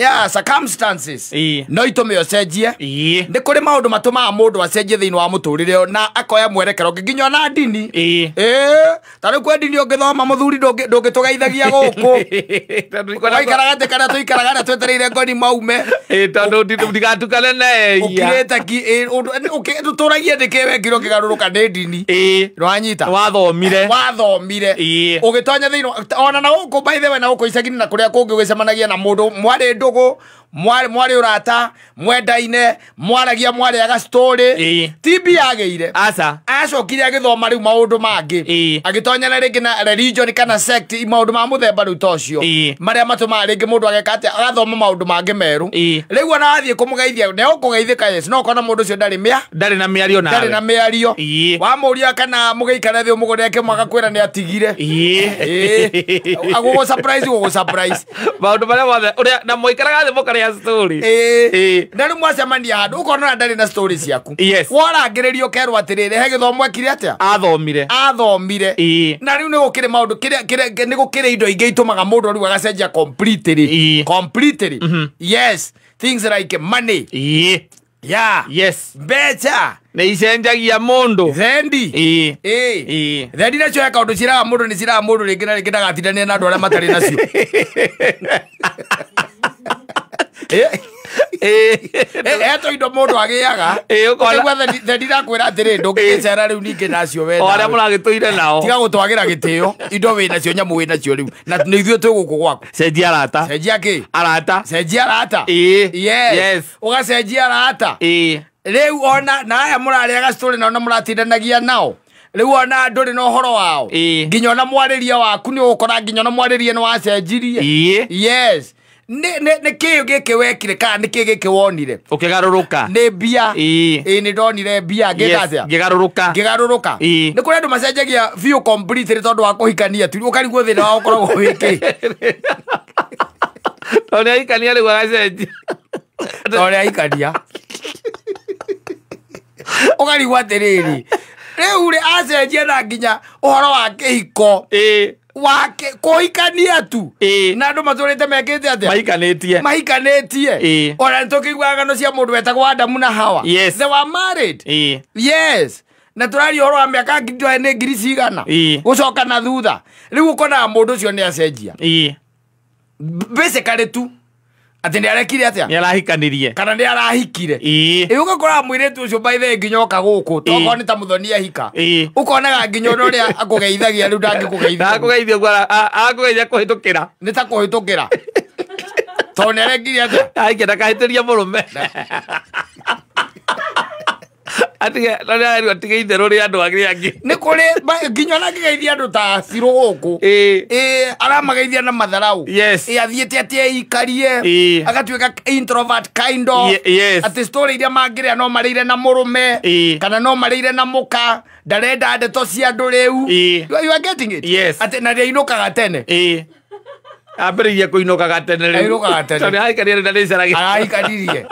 Yeah, circumstances no itũme ũcenjie. Nĩ kũrĩ maũndũ matũmaga mũndũ acenjie thĩinĩ wa mũtũrĩre na akoya mwerekero ũngĩ nginya ona ndini. Ta rĩu kwĩ ndini ũngĩthoma mũthuri ndũngĩtũgeithagia gũkũ. Waikaraga atĩ karĩa tũikaraga na twetereire ngoni maume. Tondũ ndigatukane na ehia. Ũkirĩte ki tũragie nĩkĩ wekire ũkĩgarũrũka nĩ ndini. Nĩwanyita? Wathomire. Wathomire. Ũgĩtonya thĩinĩ ona na gũkũ by the way na gũkũ icagi-inĩ na kũrĩa kũngĩ ũgĩcemanagia na mũndũ mwarĩ ndũgũ, mwarĩ ũrata, mwendaine, mwaragia mwarĩaga story. Ti mbia agĩire. Aca. Acokire agĩthoma rĩu maũndũ mangĩ. Agĩtonya na rĩngĩ na religion kana sect maũndũ ma mũthemba rĩu ta ũcio. Marĩa matũmaga rĩngĩ mũndũ ageka atĩa agathoma maũndũ mangĩ merũ. Rĩu ona wathiĩ kũmũgeithia nĩ ũkũgeithĩka yes, no ũkona mũndũ ũcio ndarĩ mĩa. Ndarĩ na mĩario nawe. Ndarĩ na mĩario. Wamũria kana mũgĩikare thĩ ũmũgũrĩre kĩmwe agakwĩra nĩ atigire. Agũgũ surprise, gũgũ surprise. Maũndũ marĩa mothe ũrĩa na mũikaraga thĩ mũkarĩa story. Na rĩu mwacemania handũ ũkona ndarĩ na story ciaku. Warangĩrĩrio ũkerwo atĩrĩrĩ, he gĩthomo ekire atĩa? Athomire. Athomire. Na rĩu nĩ gũkĩrĩ maũndũ kĩrĩa nĩ gũkĩrĩ indo ingĩ itũmaga mũndũ rĩu agacenjia completely. Completely. Yes, things like money. Yeah. Yes. Mbeca. Nĩ icenjagia mũndũ. Thendi. Thendi nacio he kaũndũ ciraga mũndũ nĩ ciraga mũndũ rĩngĩ na rĩngĩ ndagatindanie na andũ arĩa matarĩ nacio. Eto indo mũndũ agĩaga. Ũkaigua thendi ndakwĩra atĩrĩ ndũngĩgĩcera rĩu ningĩ nacio we. O arĩa mũragĩtũire nao. Tiga gũtwagĩra gĩtĩo. Indo wĩ nacio nyamũ wĩ nacio rĩu. Na nĩ ithuĩ twĩ gũkũ gwaku. Cenjia arata. Cenjia kĩ? Arata. Cenjia arata. Yes. Yes. Ũgacenjia arata. Rĩu ona na aya mũrarĩaga story nao na mũratindanagia nao. Rĩu ona ndũrĩ na ũhoro wao. Nginya ona mwarĩrie waku nĩ ũgũkora nginya ona mwarĩrie nĩ wacenjirie. Yes. Nĩ kĩĩ gĩkĩ wekire kana nĩ kĩĩ gĩkĩ wonire? Ũkĩgarũrũka. Nĩ mbia. Nĩ ndonire mbia ngĩka atĩa? Ngĩgarũrũka. Ngĩgarũrũka. Nĩ kũrĩ andũ macenjagia biũ completely tondũ wa kũhikania tu. Ũkarigwo thĩna wao ũkoragwo wĩ kĩ. Tondũ nĩ ahikania rĩu agacenjia. Tondũ nĩ ahikania. Ũkarigwo atĩrĩrĩ. Rĩu rĩ acenjia na nginya ũhoro wa kĩhiko. Wake kũhikania tu. Na andũ matũrĩte mekĩte atĩa? Mahikanĩtie. Mahikanĩtie. Ona nĩtũkĩiguaga ng'ano cia mũndũ wetagwo Adamu na Hawa. Yes. They were married. Yes. Na tũraria ũhoro wa mĩaka nĩ ngiri cigana. Gũcoka na thutha. Rĩu ũkonaga mũndũ ũcio nĩ acenjia. Basically tu. Atĩ nĩ arekire atĩa? Nĩ arahikanirie. Kana nĩ arahikire. Ũgakoraga mũirĩtu ũcio by the way nginya oka gũkũ. Tokorwo nĩ ta mũthoni ahika. Ũkonaga nginya ũndũ ũrĩa akũgeithagia rĩu ndangĩkũgeithia. Ndakũgeithia ũguo arakũgeithia kũhĩtũkĩra. Nĩ ta kũhĩtũkĩra. Tondũ nĩ arekire atĩa? Ahikia ndakahĩtĩrie mũrũme. Atige, na nĩ arerirwo atige itherũ rĩa andũ arĩa angĩ. Nĩ kũrĩ nginya ona angĩgeithia andũ ta Cirũ gũkũ. Aramageithia na matharau. Yes. Athiĩte atĩ eikarie. Agatuĩka introvert kind of. Yes. Atĩ story iria mangĩrĩa no marĩire na mũrũme. Kana no marĩire na mũka. Ndarenda ndeto cia andũ rĩu. You are getting it? Yes. Atĩ na nĩainũkaga tene. Ambĩrĩirie kũinũkaga tene rĩu. Ainũkaga tene. Tondũ nĩahikanirie rĩu na nĩcaragia. Arahikanirie.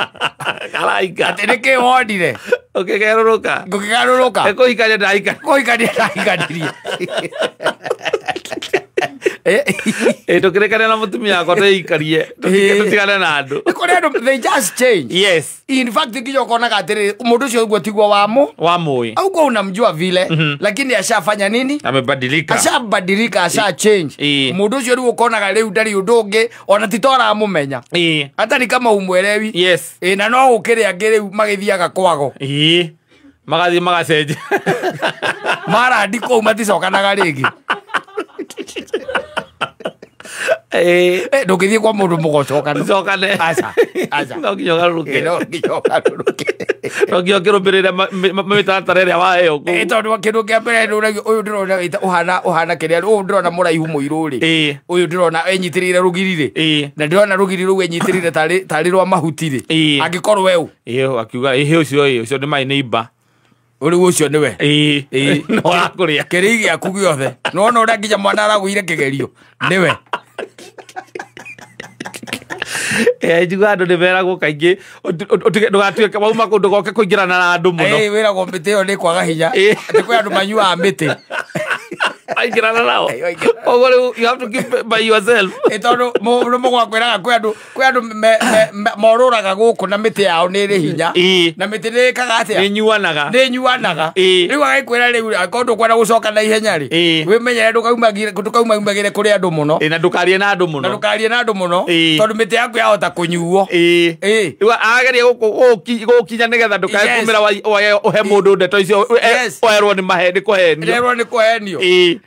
Araika. Atĩ nĩkĩ wonire? Ũkĩgarũrũka. Ngũkĩgarũrũka. Nĩ kũhikania ndahikania. Kũhikania ndahikanirie. Tũkĩrĩkania na mũtumia wakwa twĩikarie. Tũtigane na andũ. Nĩ kũrĩ andũ, they just change. Yes. In fact, nginya ũkonaga atĩrĩrĩ, mũndũ ũcio ũguo tiguo wa Wa mũĩ. Au unamjua vile, lakini ashafanya nini? Amebadilika. Ashabadilika, asha change. Mũndũ ũcio rĩu ũkonaga rĩu ndarĩ ũndũ ũngĩ, ona ti ta ũramũmenya. Hata ni kama umwelewi. Yes. Na no gũkĩrĩ angĩ rĩu magĩthiaga kwago. Magathiĩ magacenjia. Marandi kũu maticokanaga rĩngĩ. Ndũngĩthiĩ kwa mũndũ mũgocokana. Ũcokane. Aca, aca. No nginya ũgarũrũke. No nginya ũgarũrũke. No nginya ũkĩrũmĩrĩre mĩtaratara ĩrĩa waheo kũu. Tondũ kĩndũ kĩa mbere nĩ ũragio, ũyũ ndĩrona ũhana kĩrĩa, ũyũ ndĩrona mũraihu mũirũ rĩ. Ũyũ ndĩrona enyitĩrĩire rũgiri rĩ. Na ndĩrona rũgiri rũu enyitĩrĩire tarĩ rwa mahuti rĩ. Angĩkorwo we ũ? Akiuga, ũcio, ũcio nĩ my neighbor. Ũrĩu ũcio nĩwe. No arakũrĩa. Kĩrĩi gĩaku gĩothe. Nĩwona ũrĩa nginya mwana aragũire kĩgerio. Nĩwe. Njiguaga andũ nĩ meragwo kaingĩ, ndũgatuĩke wauma kũu ndũgoke kũingĩrana na andũ mũno. Wĩragwo mĩtĩ ĩyo nĩ kwaga hinya. Atĩ kwĩ andũ manyuaga mĩtĩ. Waingĩrana nao. Koguo rĩu you have to keep by yourself. Tondũ mũndũ akwĩraga kwĩ andũ morũraga gũkũ na mĩtĩ yao nĩ ĩrĩ hinya. Na mĩtĩ nĩ ĩkaga atĩa? Nĩ nyuanaga. Nĩ nyuanaga. Rĩu agĩkwĩra rĩu angĩkorwo ndũkwenda gũcoka na ihenya rĩ, wĩmenyere ndũkaumaumagĩre kũrĩ andũ mũno. Na ndũkarie na andũ mũno. Na ndũkarie na andũ mũno tondũ mĩtĩ yaku yahota kũnyuo. Rĩu ageria gũgũkinya nĩgetha ndũkae kumĩra ũhe mũndũ ndeto icio oerwo nĩ nĩ kũhenio. Erwo nĩ kũhenio.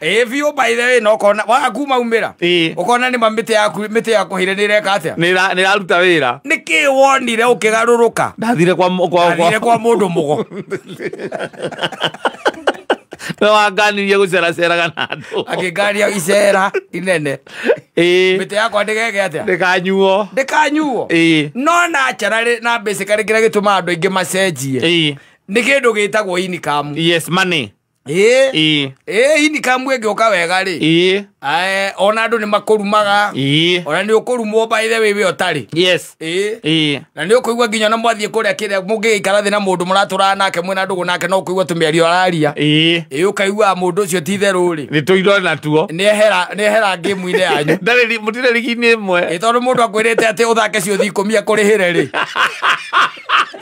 Biũ by the way no kona waga kumaumĩra ũkona nĩ ma mĩtĩ yaku mĩtĩ yakuhire nĩ ĩreka atĩa? Nĩ ĩraruta wĩra. Nĩ kĩ wonire ũkĩgarũrũka? Ndathire kwa mũndũ mũgo. No wanganirie gũceraceraga na andũ. Akĩngania icera inene. Mĩtĩ yakwa ndĩgeke atĩa? Ndĩkanyuo. Ndĩkanyuo. No naturally na basically kĩrĩa gĩtũmaga andũ aingĩ macenjie nĩ kĩndũ gĩtagwo income. Yes, money. Income ĩngĩũka wega rĩ, ona andũ nĩ makũrumaga, ona nĩ ũkũrumwo by the way we ũtarĩ. Yes. Na nĩ ũkũigua nginya ona mwathiĩ kũrĩa kĩrĩa mũngĩgĩikara thĩ na mũndũ mũratũraga nake mwĩna ndũgũ nake no ũkũigua tũmĩario araria. Ũkaigua mũndũ ũcio ti itherũ rĩ. Nĩ tũirwo natuo. Nĩ ehera ngĩmu-inĩ yanyu. Ndarĩ mũtirĩ rigi-inĩ ĩmwe. Tondũ mũndũ akwĩrĩte atĩ ũthake ciũthi 10 akũrĩhĩre rĩ.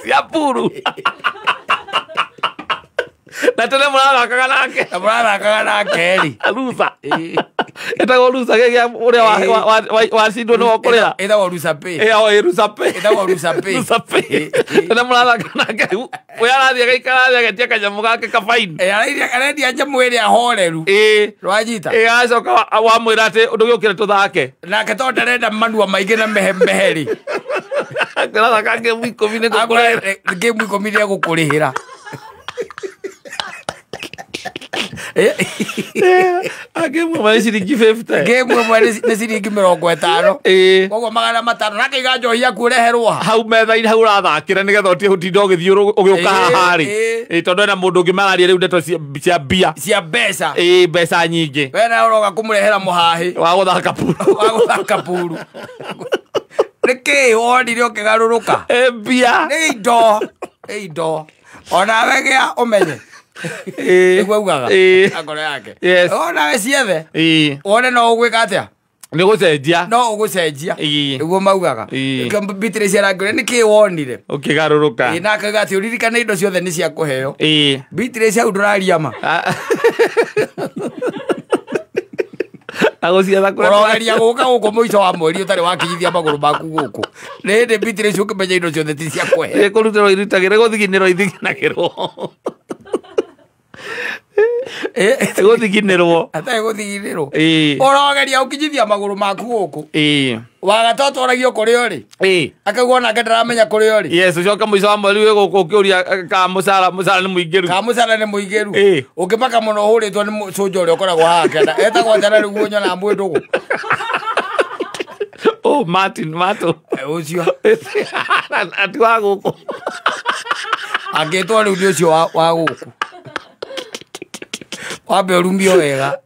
Cia puru. Na tene mũrathakaga nake. Na mũrathakaga nake rĩ. Rusa. Ĩtagwo rusa gĩkĩ ũrĩa wacindwo nĩwe ũkũrĩra. Ĩtagwo rusa pay. Rusa pay. Ĩtagwo rusa pay. Rusa pay. Tene mũrathaka nake we arathiĩ agaikara thĩ agetia kanyamũ gake kabaini. Arendia nyamũ ĩrĩa horeru. Rwanyita. Agacoka wamwĩra atĩ ndũgĩũkĩre tũthake. Nake tondũ ndarenda manua maingĩ na mehe rĩ. Akĩrathaka ngemu 10 nĩ gũkũrĩhĩra. Ngemu 10 nĩ egũkũrĩhĩra. Ngemu ĩmwe nĩ ciringi 50. Ngemu ĩmwe nĩ ciringi 50. Koguo 500 na kaiga njohi yaku ũreherwo ha. Hau metha-inĩ hau ũrathakĩra nĩgetha ũtige gũtinda ũgĩthiĩ ũgĩũka haha rĩ. Tondũ hena mũndũ ũngĩ mararia rĩu ndeto cia mbia. Cia mbeca. Mbeca nyingĩ. We nawe ũroka kũmũrehera mũhahĩ. Wa gũthaka puru. Wa gũthaka puru. Nĩ kĩ wonire ũkĩgarũrũka? Mbia. Nĩ indo. Nĩ indo. Onawe gĩa ũmenye. Nĩguo augaga na ngoro yake. Onawe ciethe. Wone no ũgwĩka atĩa? Nĩ gũcenjia. No ũgũcenjia. Nĩguo maugaga. Beatrice arangĩũria nĩ kĩ wonire? Ũkĩgarũrũka. Na akauga atĩ ũririkane indo ciothe nĩ cia kũheo. Beatrice hau ndũraria ma. Agũcietha kũrĩa. Ũrogeria gũka gũkũ mũico wa mweri ũtarĩ wakinyithia magũrũ maku gũkũ. Nĩ hĩndĩ Beatrice ũkĩmenya indo ciothe ti cia kũheo. Nĩ kũrutĩrwo irutagĩrwo gũthiginĩrwo ithiginagĩrwo. Gũthiginĩrwo. Atarĩ gũthiginĩrwo. Ũrogeria ũkinyithia magũrũ maku gũkũ. Waga twaragio kũrĩa ũrĩ. Akauga onake ndaramenya kũrĩa ũrĩ. Yes, ũcoke mũico wa mweri wĩ gũkũ ũkĩũria ka mũcara nĩ mũingĩru. Ka mũcara nĩ mũingĩru. Ũngĩmaka mũno ũhũrĩtwo nĩ cũnja ũrĩa ũkoragwo haha kenda. Etagwo Njara rĩu nyonaga mwĩ ndũgũ. Oh, Martin Mato. Ũcio. Ati wa gũkũ. Angĩtwo rĩu nĩ ũcio wa gũkũ. Wambe ũrumio wega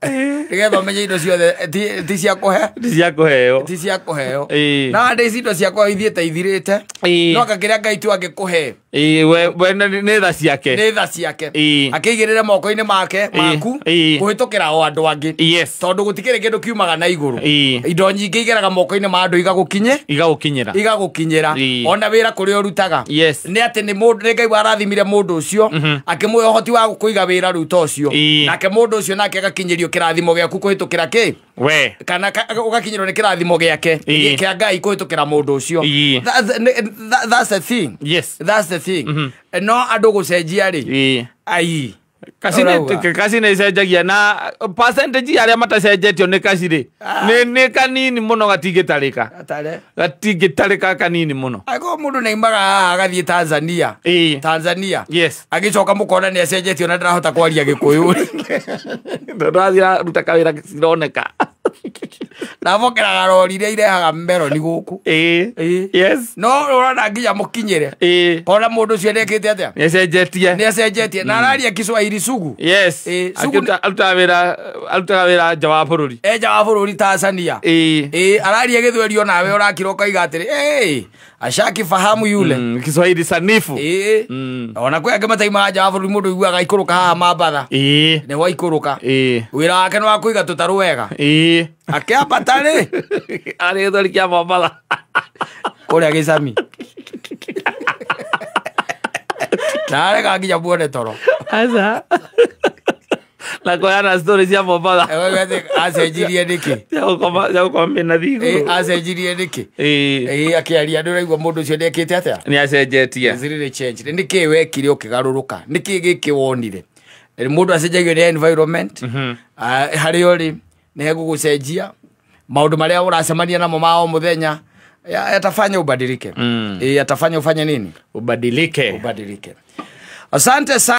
nĩgetha ũmenye indo ciothe ti cia kũhe. Ti cia kũheo. Ti cia kũheo. Na andĩ ici indo cia kũheo ithiĩte ithirĩte. No kĩrĩa Ngai tu angĩkũhe. We nĩ tha ciake. Nĩ tha ciake. Akĩigĩrĩre moko-inĩ make maku kũhĩtũkĩra o andũ angĩ. Tondũ gũtikĩrĩ kĩndũ kiumaga na igũrũ. Indo nyingĩ igeraga moko-inĩ ma andũ igagũkinye. Igagũkinyĩra. Igagũkinyĩra. Ona wĩra kũrĩa ũrutaga. Nĩ atĩ nĩ mũndũ nĩ Ngai warathimire mũndũ ũcio akĩmũhe ũhoti wa kũiga wĩra rĩu ta ũcio. Nake mũndũ ũcio nake agakinyĩrio kĩrathimo gĩaku kũhĩtũkĩra kĩ? We. Kana ũgakinyĩrwo nĩ kĩrathimo gĩake kĩa Ngai kũhĩtũkĩra mũndũ ũcio. That's the thing. Yes. That's the thing. No andũ gũcenjia rĩ. Ai. Kaci nĩ icenjagia na percentage arĩa matacenjetio nĩ kaci rĩ nĩ kanini mũno gatingĩtarĩka. Gatingĩtarĩka kanini mũno. Angĩkorwo mũndũ nĩaimaga haha agathiĩ Tanzania. Tanzania. Yes. Agĩcoka mũkona nĩ acenjetio na ndarahota kwaria Gĩkũyũ. Tondũ athiĩ aruta kawĩra cironeka. Na abokeraga rori iria irehaga meroni gũkũ. Yes. No ũrona nginya mũkinyĩre. Kona mũndũ ũcio nĩekĩte atĩa? Nĩacenjetie. Nĩacenjetie. Na araria Kiswahili sugu. Yes. Arutaga wĩra nja wa bũrũri. Nja wa bũrũri Tanzania. Araria Gĩthweri onawe ũrakira ũkaiga atĩrĩ, Ashakifahamu yule. Kiswahili sanifu. Ona kwĩ angĩ mataimaga nja wa bũrũri mũndũ ũiguaga aikũrũka haha Mambatha. Nĩ waikũrũka. Wĩra wake nĩ wa kũiga tũtarũ wega. Akĩambata rĩ arĩ gĩthweri kĩa Mombatha kũrĩa gĩcami. Na arega nginya muone toro. Aca. Na kũheana story cia Mombatha. Acenjirie nĩkĩ? Cia gũkoma mĩnathi igũrũ. Acenjirie nĩkĩ? Akĩaria ndũraigua mũndũ ũcio nĩekĩte atĩa? Nĩacenjetie. It's really changed. Nĩkĩ wekire ũkĩgarũrũka? Nĩkĩ gĩkĩ wonire? Mũndũ acenjagio nĩ environment. Harĩa ũrĩ nĩ hegũgũcenjia. Maũndũ marĩa ũracemania namo ma o mũthenya yatafanya ubadilike. Yatafanya ufanye nini? Ubadilike. Ubadilike. Asante sana.